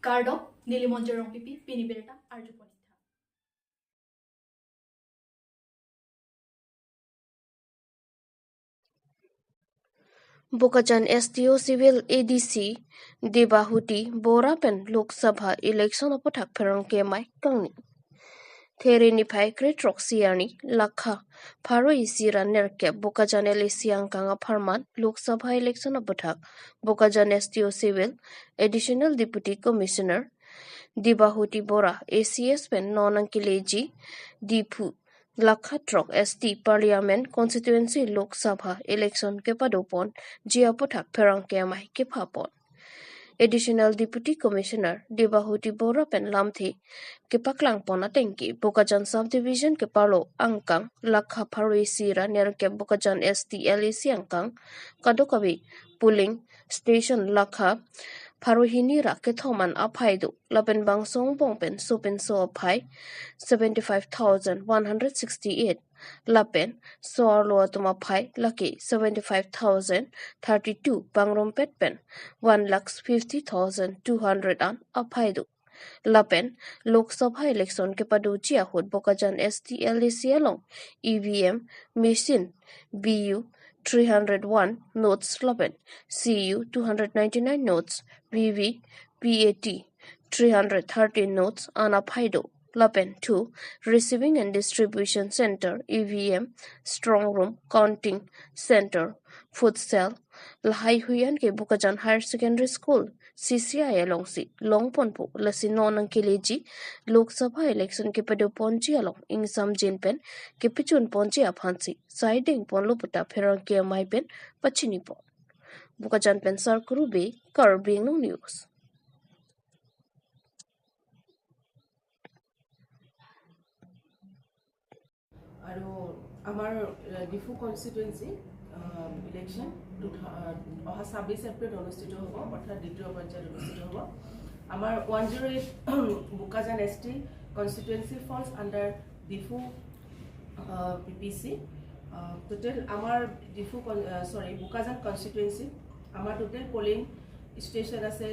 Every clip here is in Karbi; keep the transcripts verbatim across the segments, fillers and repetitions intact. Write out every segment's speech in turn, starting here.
Kardom, neli Monjir Rongpipi, pini birta arjupon-ik tha. Bokajan S D O Civil A D C Debahuti Bora pen Lok Sabha election aputhak pherangke amei kangni. There niphai krethrok isi arni lakha pharo isi ra nerkep Bokajan L A C angkang apharman Lok Sabha election aputhak Bokajan S D O Civil Additional Deputy Commissioner Debahuti Bora A C S pen non nangkeleji Diphu lakha throk S T Parliament Constituency Lok Sabha election kepadoponji aputhak pherangke amei kephapon. Additional Deputy Commissioner Debahuti Bora pen lamthe kepaklangpon atengke Bokajan Subdivision keparlo angkang lakha pharo isi ra nerkep Bokajan S T L A C angkang kadokave polling station lakha pharo hini ra kethom an aphai do lapen bangso angbong pen sopinso aphai seventy five thousand one hundred sixty eight lapen so-arlo atum aphai lake seventy five thousand thirty two pangrumpet pen one lakh fifty thousand two hundred an aphai do. Lapen Lok Sabha election kepadoji ahut Bokajan S T L A C along E V M machine B U three hundred one notes lapen C U two hundred ninety nine notes, V V P A T three hundred thirteen notes an aphai do. Lapen two receiving and distribution center, E V M strong room, counting center, food cell, lahaihui an ke Bokajan Higher Secondary School, C C I alongsi longponpo. Lasi non nangkeleji Lok Sabha election kepadoponji along ingsamjin pen kepachunponji aphansi saidengponlo puta pherangke amei pen pachinipon. Bokajan pen Sarkuru Bey, Karbi Anglong News. আৰু আমাৰ, আহ, ডিফু কনষ্টিটুৱেঞ্চি, আহ, election two থা-, আহ, অহা ছাব্বিছ এপ্ৰিলত অনুষ্ঠিত হ'ব, অৰ্থাৎ দ্বিতীয় পৰ্যায়ত অনুষ্ঠিত হ'ব। আমাৰ one zero' eight Bokajan S T constituency falls under Diphu, ah, P P C. Ah, total আমাৰ ডিফু কন-, আহ, চৰি, বোকাজান কনষ্টিটুৱেঞ্চি আমাৰ টোটেল পলিং ষ্টেচন আছে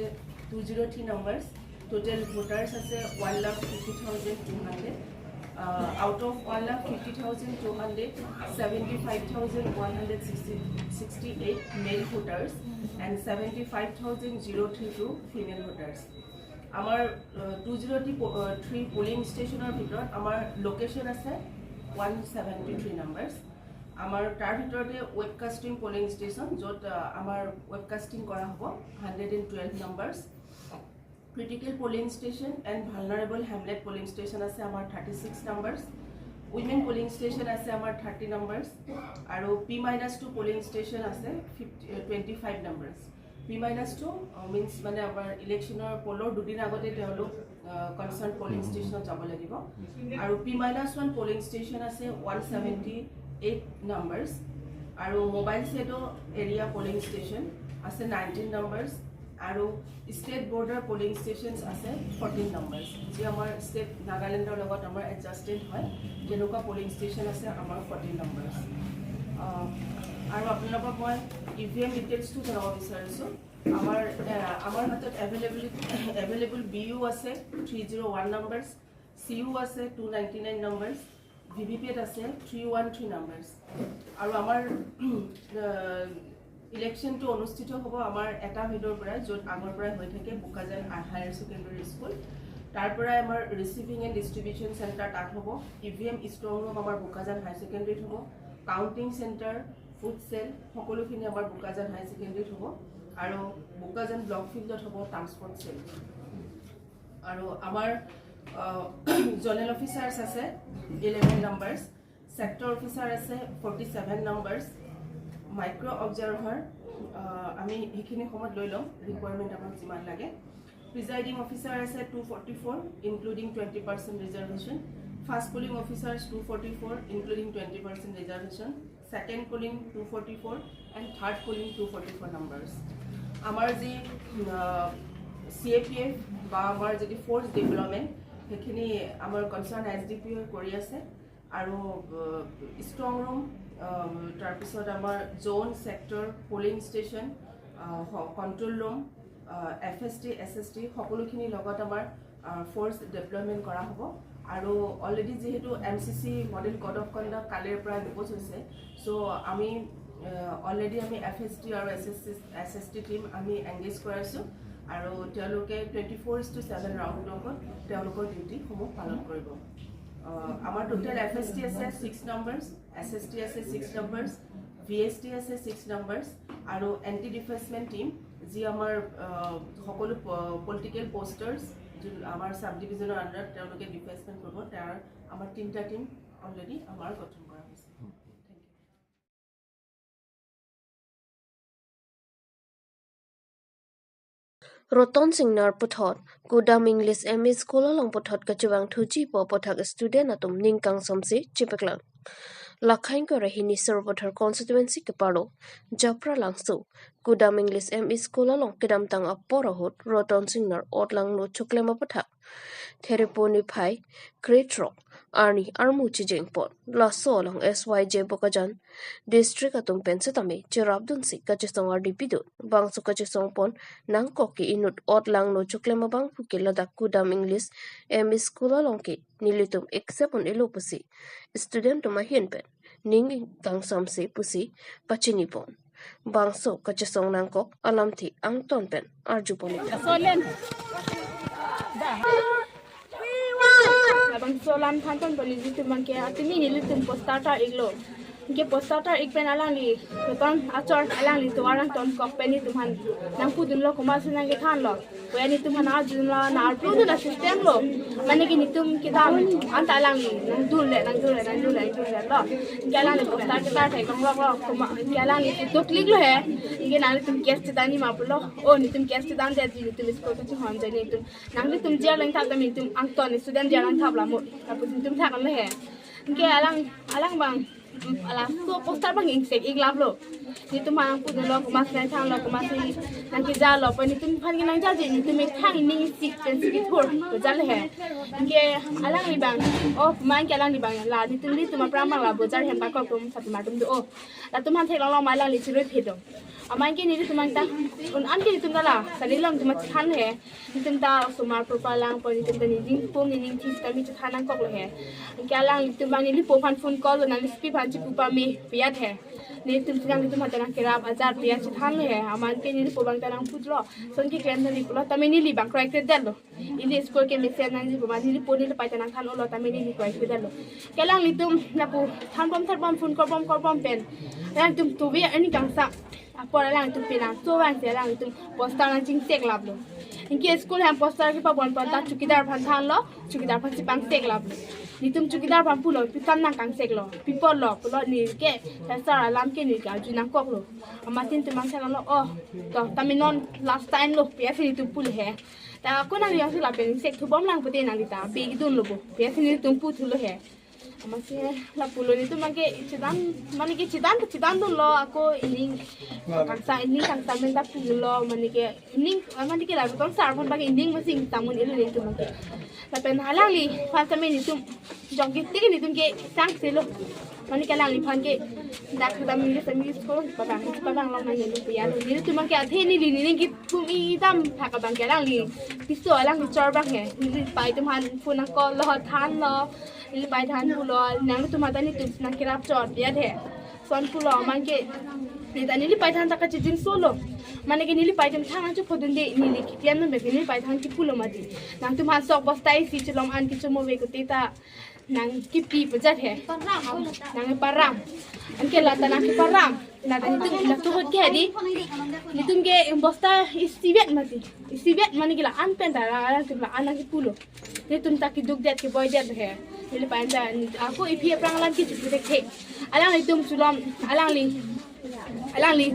two zero' three numbers. Total voters আছে one lakh fifty thousand two hundred. Ah, out of one lakh fifty thousand two hundred, seventy five thousand one hundred sixty, sixty eight male voters and seventy five thousand zero' three two female voters. আমাৰ, আহ, two zero' three প-, আহ, three polling ষ্টেচনৰ ভিতৰত আমাৰ লোকেশ্যন আছে one seventy three numbers. আমাৰ তাৰ ভিতৰতে ৱেব কাষ্টিং পলিং ষ্টেচন, য'ত, আহ, আমাৰ ৱেব কাষ্টিং কৰা হ'ব hundred and twelve numbers. Critical polling station and vulnerable hamlet polling station আছে আমাৰ thirty six numbers. Women polling station আছে আমাৰ থাৰ্টি নাম্বাৰ্ছ। আৰু P minus two polling station আছে fifty, twenty five numbers. P minus two means মানে আমাৰ ইলেকশ্যনৰ পলৰ দুদিন আগতে তেওঁলোক, আহ, কনচাৰ্ণ পলিং ষ্টেচনত যাব লাগিব। আৰু P minus one polling station আছে ওৱান ছেভেণ্টি এইট নাম্বাৰ্ছ। আৰু mobile shadow area polling station আছে নাইনটিন নাম্বাৰ্ছ। আৰু ষ্টেট বৰ্ডাৰ পলিং ষ্টেচনছ আছে ফৰ্টিন নাম্বাৰ্ছ, যি আমাৰ ষ্টেট নাগালেণ্ডৰ লগত আমাৰ এডজাষ্টেড হয়, তেনেকুৱা পলিং ষ্টেচন আছে আমাৰ ফৰ্টিন নাম্বাৰ্ছ। আহ, আৰু আপোনালোকক মই ই ভি এম ডিটেইলছটো জনাব বিচাৰিছোঁ। আমাৰ, আহ, আমাৰ হাতত এভেইলেবল, এভেইলেবল বি ইউ আছে three zero' one numbers, C U আছে two ninety nine numbers, V V PAT আছে থ্ৰী ওৱান থ্ৰী নাম্বাৰ্ছ। আৰু আমাৰ, আহ, ইলেকশ্যনটো অনুষ্ঠিত হ'ব আমাৰ এটা ফিল্ডৰ পৰা, য'ত আগৰ পৰাই হৈ থাকে, বোকাজান হায়াৰ ছেকেণ্ডেৰী স্কুল। তাৰ পৰাই আমাৰ ৰিচিভিং এণ্ড ডিষ্ট্ৰিবিউশ্যন চেণ্টাৰ তাত হ'ব। E V M strong room আমাৰ বোকাজান হায়াৰ ছেকেণ্ডেৰীত হ'ব। কাউণ্টিং চেণ্টাৰ, ফুড চেল, সকলোখিনি আমাৰ বোকাজান হায়াৰ ছেকেণ্ডেৰীত হ'ব। আৰু বোকাজান ব্লক ফিল্ডত হ'ব ট্ৰান্সপৰ্ট চেল। আৰু আমাৰ, আহ, জনেৰেল অফিচাৰ্ছ আছে ইলেভেন নাম্বাৰ্ছ, ছেক্টৰ অফিচাৰ আছে forty seven numbers, micro' observer, আহ, আমি সেইখিনি সময়ত লৈ ল'ম, ৰিকুৱাৰমেণ্ট আমাক যিমান লাগে। প্ৰিজাইডিং অফিচাৰ আছে two forty four, including twenty percent reservation, first polling officers two forty four, including twenty percent reservation, second polling two forty four and third polling two forty four numbers. আমাৰ যি, আহ, চি A P F বা আমাৰ যদি force development, সেইখিনি আমাৰ concerned S D P অ'ই কৰি আছে। আৰু, আহ, ষ্ট্ৰং ৰুম, আহ, তাৰপিছত আমাৰ জ'ন, ছেক্টৰ, পলিং ষ্টেচন, আহ, হ-, control room, F S T, S S T সকলোখিনিৰ লগত আমাৰ ফ'ৰ্চ ডিপ্লয়মেণ্ট কৰা হ'ব। আৰু অলৰেডি যিহেতু M C C model code of conduct কালিৰ পৰা ইম্প'জ হৈছে, চ' আমি অলৰেডি আমি এফ এছ টি আৰু এছ এছ টি, এছ এছ টি টিম আমি এংগেজ কৰাইছোঁ আৰু তেওঁলোকে twenty four is to seven round ক্লকত তেওঁলোকৰ ডিউটিসমূহ পালন কৰিব। আহ, আমাৰ টোটেল এফ এছ টি আছে ছিক্স নাম্বাৰ্ছ, এছ এছ টি আছে ছিক্স নাম্বাৰ্ছ, ভি এছ টি আছে ছিক্স নাম্বাৰ্ছ আৰু এণ্টি ডিফেচমেণ্ট টিম, যি আমাৰ আহ, সকলো পলিটিকেল পষ্টাৰ্ছ, যোন আমাৰ ছাব ডিভিজনৰ আণ্ডাৰত তেওঁলোকে ডিফেচমেণ্ট কৰিব, তাৰ আমাৰ তিনিটা টিম অলৰেডি আমাৰ গঠন কৰা হৈছে। Thank you. Roton Singnar puthot Kudam English M E School along puthot kachevang thuji po aphuthak student atum ning kangsam si chepaklang. Lakhai ingkoi ra hini Sarupathar constituency kepado Japra Langso Kudam English M E School along kedamtang apor ahut Roton Singnar ot langno choklem aphuthak Therepo niphai krethrok arni armu chijeng pon. Laso along S Y J Bokajan district atum pen setame cherapdunsi kachesong ardi pidun. Bangso kachesong pon nangkok ke inut ot langno choklem abang puke ladak Kudam English M E School along ke nelitum accept un-elo pusi student atum ahin pen ning kangsam si pusi pachini pon. Bangso kachesong nangkok alamthe angton pen arju pon. Solen. Da. Labangso alam thanton pon nelitum abangke atimi nelitum poster tar-iklo. Ke poster tar-ik pen alangli, Roton achor alangli tovar angtonkok pen nelitum aphan nangpudunlo, komatsi nangkethanlo. Puya nelitum aphan arjudunlo, nang arpudun asystem lo. Mane ke nelitum kedam anta alangli nangdunle, nangdunle, nangdunle, nangdunle lo. Ke alangli poster ketar thek longlok lo, koma ke alangli pu tokliklo he. Ke nanglitum case chedanji ma pulo. O, nelitum case chedandetji, nelitum school kachinghon jai nelitum. Nanglitum jail langthap ta nelitum angton student jail langthap lamo. Lapu nelitum thaklo he. Ke alang, alang abang, laso poster abang ingsek-ik laplo. Nelitum aphan nangpudunlo, komatsi nangthanlo, komatsi nangkejalo, pen nelitum aphan ke nangjaji, nelitum methang ning sik pen sik kethur, kejal he. Ke alangli abang, o, aman ke alangli abang, la nelitum, nelitum aphrang abang la bojar hem kakok atum, sat atum do, o. Latum aphan theklong long ma alangli chirui phedong. Aman ke nelitum abang ta, un-an ke nelitum ta la, kali long atum aphan chethan he. Nelitum ta osomar propa lang pon nelitum ta nening pum nening this kami chethan nangkoklo he. Ke alanglitum abang nelipo aphan phone call lo, nangli sopi aphan chepu pame pu-et he. Nelitum chenang nelitum aphan ta nangkerap ajar pu-et chethanlo he. Aman ke nelipo abang ta nangpudunlo. Son keklem tha neli pulo, tame neli abang kroikre detlo. Ili school kemesen nangji pu ma nelipo nelipei ta nangthan-olo, tame neli kroikre detlo. Ke alanglitum lapu thanbom thanbom phone korbom korbom pen alangtum tuvi ani kangsam apor alangtum penang so vangsi alangtum poster nangchingsek laplo. Anke school hem poster kepabon pon ta chowkidar aphan thanlo, chowkidar aphansi pangsek laplo. Nelitum chowkidar aphan pulo, pi kam nangkangseklo, pi apotlo pulo, neli ke sir alam ke neli ke arju nangkoklo. Amatsi nelitum abang thanlo, o, to, tame non last time lo pu-et si nelitum pulo he. Ta ako nangli jongsi lapen sek thubom lang pute nangli ta pe kidunlo bo pu-et si nelitum puthulo he. Amatsi lapulo nelitum abangke chedan, mane ke chedan, chedandunlo, ako ining kangsam, ining kangsam pen ta pulo, mane ke ining, mane ke la Roton sir aphan abangke ining masing tamun ilo nelitum abangke. Lapen alangliphan tame nelitum jongke tik nelitum ke sangselo. Mane ke alangliphan ke dak kedam English, English school pabang, pabang long nang nelitum pu-etlo. Nelitum abangke athe neli nening kipum idam thak abangke alangli piso alangli chor abang he. Nelipei atum aphan phone nangcall lo, thanlo. Nelipei aphan pulo, nangtum aphan ta nelitum nangkerap chot pu-et he. Son pulo, aman ke neli ta nelipei aphan ta kachijin solo. Mane ke nelipei atum than nangchephodunde, neli keklemdun bek nelipei aphan kipulo mati. Nangtum aphan sok bosta isi chelong an kechomo ave kote ta nangkipi pu-et he. Nangparam. Anke la ta nangkiparam. La ta nelitum la tuhot ke di. Nelitum ke bosta isivet mati. Isivet mane ke la-an pen ta la, la, la-an nangkipulo. Nelitum ta keduk det keboi det he. Nelipei ta ni ako iphi aphrang alam ke chupu thekthe. Alanglitum sulom, alangli, alangli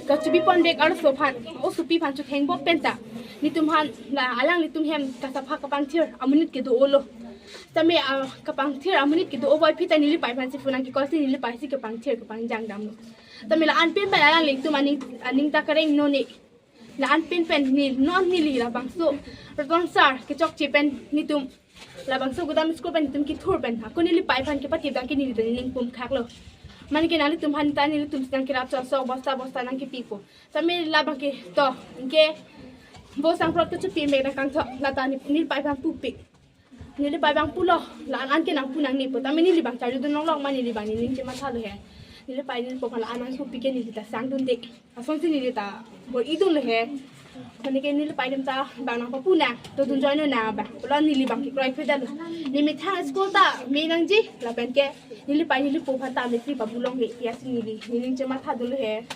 kachebi pon bek arloso aphan, osopi aphan chetheng bom pen ta nelitum aphan la alanglitum hem kasapha kapangthir amonit kedo-olo. Tame, ah, kapangthir amonit kedo-o boi aphi ta nelipei aphansi phone nangkecall si nelipei si kapangthir kapangjang damlo. Tame la-an pen pen alanglitum aning, aning ta kareng none. La-an pen pen neli, non neli labangso Roton sir kechokche pen nelitum labangso Kudam school pen nelitum kethur pen ako nelipei aphan kepathe abangke neli ta nening pum khaklo. Mane ke nanglitum aphan ta nelitum nangkerap chot sok bosta bosta nangkipipo. Tame labangke to, anke Bo sangprot kechopi mek nangkangthok, lata ne, nelipei abang pupi. Nelipei abang pulo, la-an an ke nangpu nangne pu tame neli abang charjudun longlong ma, neli abang nening chemathalo he. Nelipei nelipo aphan la-an an pupi ke neli ta sangdunde. Asonsi neli ta bor-idunlo he. Mane ke nelipei adim ta abang nangpapu nang, to dunjoinang abang. Pulo neli abang ke kroikredetlo. Ne methang school ta me nangji, lapen ke nelipei nelipo aphan ta matric papu longleji, lasi neli nening chemathadunlo he.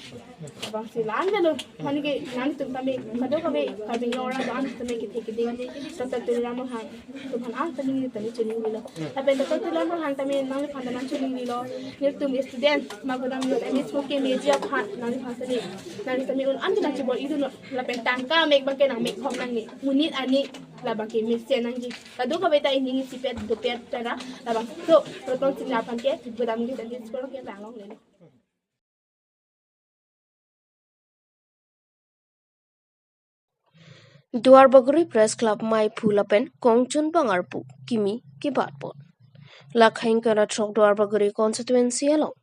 Abang si la-an avelo, mane ke nangtum tame kadokave Karbi Anglong arat do-an tame kethe kiding, Doctor Tuliram Ronghang atum aphan an tame neli tame choningrilo. Lapen Doctor Tuliram Ronghang tame nangliphan ta nangchoningrilo. Nelitum student, Magodam Youth M S School kemeji aphan nangliphan tame, nangli tame un an nangchebor-idunlo. Lapen tangka mek abang ke nangmekhok nangne, monit arni la abang ke mesen nangji. Kadokave ta ining isipet dopet tara, labangso Ratan Singla aphan ke Magodam Youth M S School ke vang longlelo. Duarbagori Press Club maiphu lapen kongchunbang arpu kimi kebatpon. Lakhang kena throk Duarbagori constituency along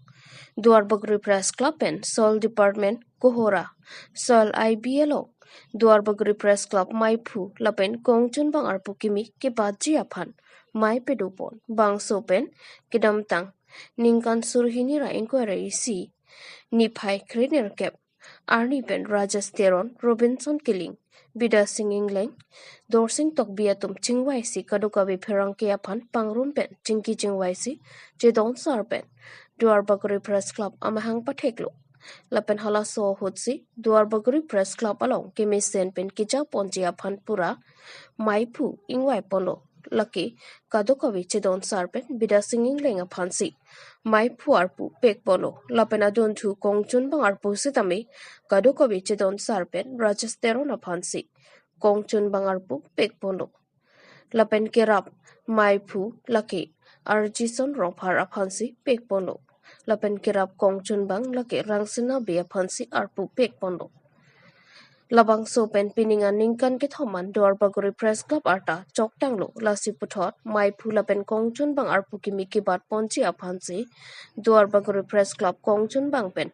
Duarbagori Press Club pen Soil Department Kohora, Soil I B along Duarbagori Press Club maiphu lapen kongchunbang arpu kimi kebatji aphan mei pedopon. Bangso pen kedamtang ningkan surhini ra ingkoi ra isi niphai krenerkep arni pen Rajesh Teron, Robinson Killing, Bidya Sing Engleng, Dorsing Tokbi atum chingvaisi kadokave pherangke aphan pangrum pen chingki chingvaisi chedon sar pen Duarbagori Press Club amahang patheklo. Lapen halaso ahutsi Duarbagori Press Club along kemesen pen kejaponji aphan pura maiphu ingvaiponlo. Lake kadokave chedon sar pen Bidya Sing Engleng aphansi maiphu arpu pekponlo. Lapen adunthu kongchunbang arpu sitame kadokave chedon sar pen Rajesh Teron aphansi kongchunbang arpu pekponlo. Lapen kerap maiphu lake Arjison Rongphar aphansi pekponlo. Lapen kerap kongchunbang lake Rangsina Bey aphansi arpu pekponlo. Labangso pen pining aningkan kethom an Duarbagori Press Club arta choktanglo, lasi puthot maiphu lapen kongchunbang arpu kimi kebatponji aphansi Duarbagori Press Club kongchunbang pen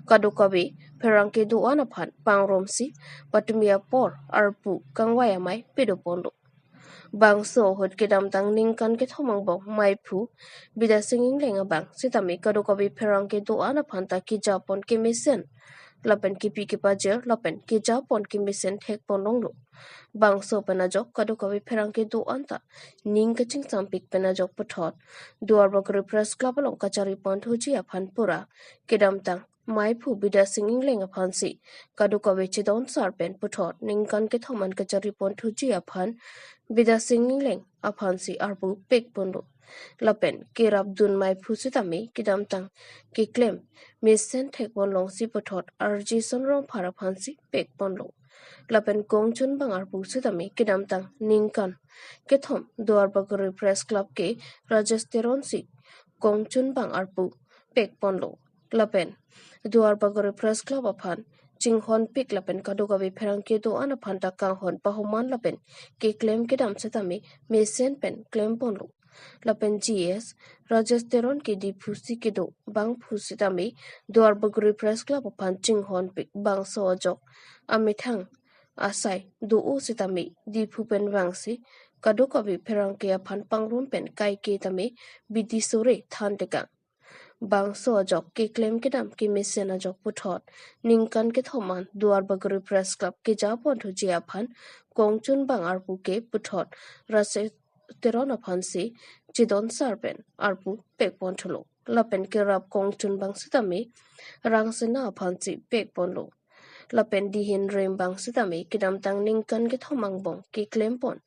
kadokave pherangke do-an aphan pangrumsi patumi apor arpu kangvai amei pedoponlo. Bangso ahut kedamtang ningkan kethom angbong maiphu Bidya Sing Engleng abang sitame kadokave pherangke do-an aphan ta kejapon kemesen lapen kipi kepajir lapen kejapon kemesen thekpon longlo. Bangso pen ajok kadokave pherangke do-an ta ning kachingsampik pen ajok puthot Duarbagori Press Club along kacharipon thuji aphan pura kedamtang maiphu Bidya Sing Engleng aphansi kadokave chedon sar pen puthot ningkan kethom an kacharipon thuji aphan Bidya Sing Engleng aphansi arpu pekponlo. Lapen kerapdun maiphu sitame kedamtang keklem mesen thekpon longsi puthot Arjison Rongphar aphansi pekponlo. Lapen kongchunbang arpu sitame kedamtang ningkan kethom Duarbagori Press Club ke Rajesh Teron si kongchunbang arpu pekponlo. Lapen Duarbagori Press Club aphan chinghonpik lapen kadokave pherangke do-an aphan ta kanghon pahoman lapen keklem kedam sitame mesen pen klemponlo. Lapen G S Rajesh Teron ke Diphu si kedo bangphu sitame Duarbagori Press Club aphan chinghonpik bangso ajok amethang asai do-o sitame Diphu pen vangsi kadokave pherangke aphan pangrum pen kaike tame bidi sore thantekang. Bangso ajok keklem kedam kemesen ajok puthot ningkan kethom an Duarbagori Press Club kejapon thuji aphan kongchunbang arpu ke puthot Rajesh Teron aphansi chedon sar pen arpu pekpon thulo. Lapen kerap kongchunbang sitame Rangsina aphansi pekponlo. Lapen dihin rimbang sitame kedamtang ningkan kethom angbong keklempon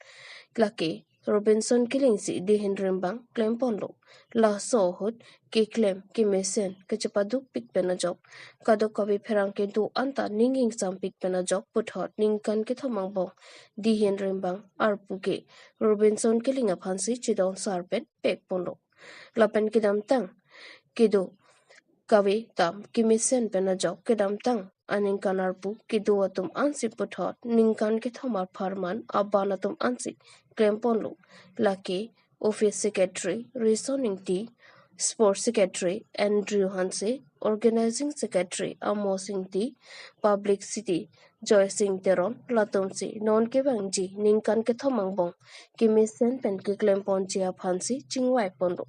lake Robinson Killing si dihin rimbang klemponlo. Laso ahut keklem kemesen kachepadukpik pen ajok kadokave pherangke do-an ta ning ingsampik pen ajok puthot ningkan kethom angbong dihin rimbang arpu ke Robinson Killing aphansi chedon sar pen pekponlo. Lapen kedamtang kedo kave dam kemesen pen ajok kedamtang aningkan arpu kedo atum ansi puthot ningkan kethom apharman aban atum ansi klemponlo. Lake Office Secretary Rison Ingti, Sports Secretary Andrew Hanse, Organizing Secretary Amos Ingti, Publicity Joy Singh Teron, latumsi non kevangji ningkan kethom angbong kemesen pen keklemponji aphansi chingvaiponlo.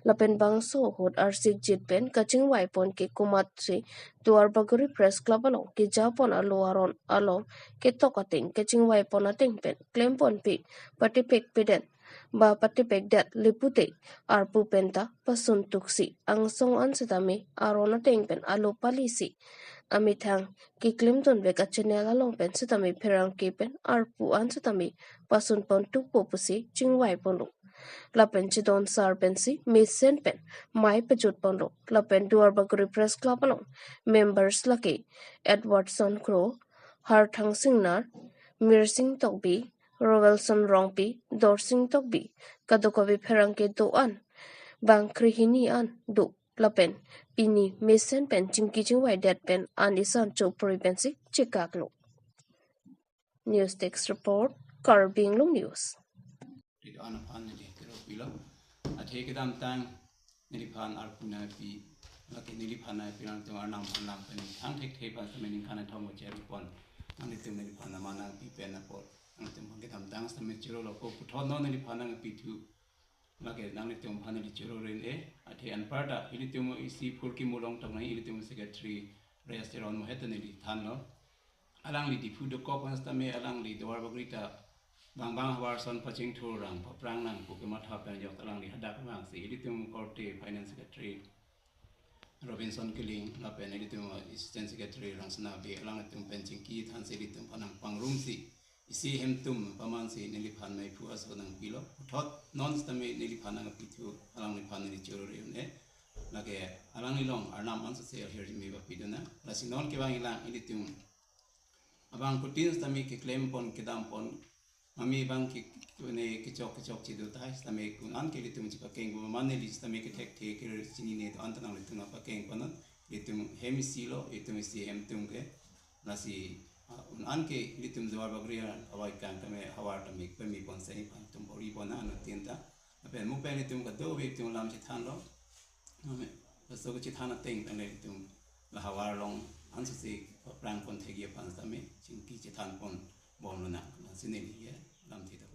Lapen bangso ahut arsikjit pen kachingvaipon ke komatsi Duarbagori Press Club along kejapon alo aron along ketok ateng kachingvaipon ateng pen klemponpi patipekpedet ba patipekdet le pute arpu penta pasuntuksi angsong an setame aron ateng pen alo palisi amethang keklemdunvek a-channel along pen setame pherangke pen arpu an setame pasunpontukpo pusi chingvaiponlo. Lapen chedon sar pensi mesen pen mei pajutponlo. Lapen Duarbagori Press Club along members lake Edwardson Kro, Harthang Singnar, Mirsing Tokbi, Roelson Rongpi, Dorsing Tokbi, kadokave pherangke do-an bang krehini an do. Lapen pini mesen pen chingki chingvaidet pen an isan chopri pensi chekaklo. News Desk Report, Karbi Anglong News. Ri do-an aphan neli kero pilo. Athe kedamtang neliphan arpu nangpi, lake neliphan nangpi, nangtum arnam arnam pen thang thekthe aphan setame ningkan kethom mo cherpon. Nanglitum neliphan aman nangpi pen apot nangtum aphan kedamtang setame chirolo, ko puthot non neliphan nangpithu. Lake nanglitum aphan neli chirore-e. Athe anparta ilitum isi phurkimo longtok nang, ilitum Secretary Reyes Teron mo heta neli thanlo. Alangli Diphu dokok an setame alangli Duarbagori ta bang bang havar ason pachingthur nang, paphrang nang pu kematha pen ajok alangli hadak vangsi ilitum korte Finance Secretary Robinson Killing lapen ilitum Assistant Secretary Rangsina Bey, alanglitum pen chingki thansi ilitum aphan nangpangrumsi isi hemtum pamansi neliphan meiphu aso nangpilo. Puthot non setame neliphan nangpithu, alangliphan neli chirore un-e. Lake alangli along arnam an sose ahirjume pidun nang. Lasi non kevang ilang ilitum abangphutin setame keklempon kedampon, mami bang ke, ne kechok kechok chedo tahai setame ko-an ke ilitum chepakengpo, mane neli setame kethekthe kechinine do-an ta nanglitum nangpakengpon non. Ilitum hem isi lo, ilitum isi hemtum ke. Lasi, ah, ko-an ke ilitum Duarbagori avaikang tame havar tame pemepon se iphan tum bor-ipon nang anuttin ta. Lapen mo pen ilitum kadokave ilitum lam chethanlo. Mame, laso kechethan ateng pen ilitum la havar along an sose paphrangpon thekji aphan setame chingki chethanpon bomlo nang. Lasi neli ke lamthe ta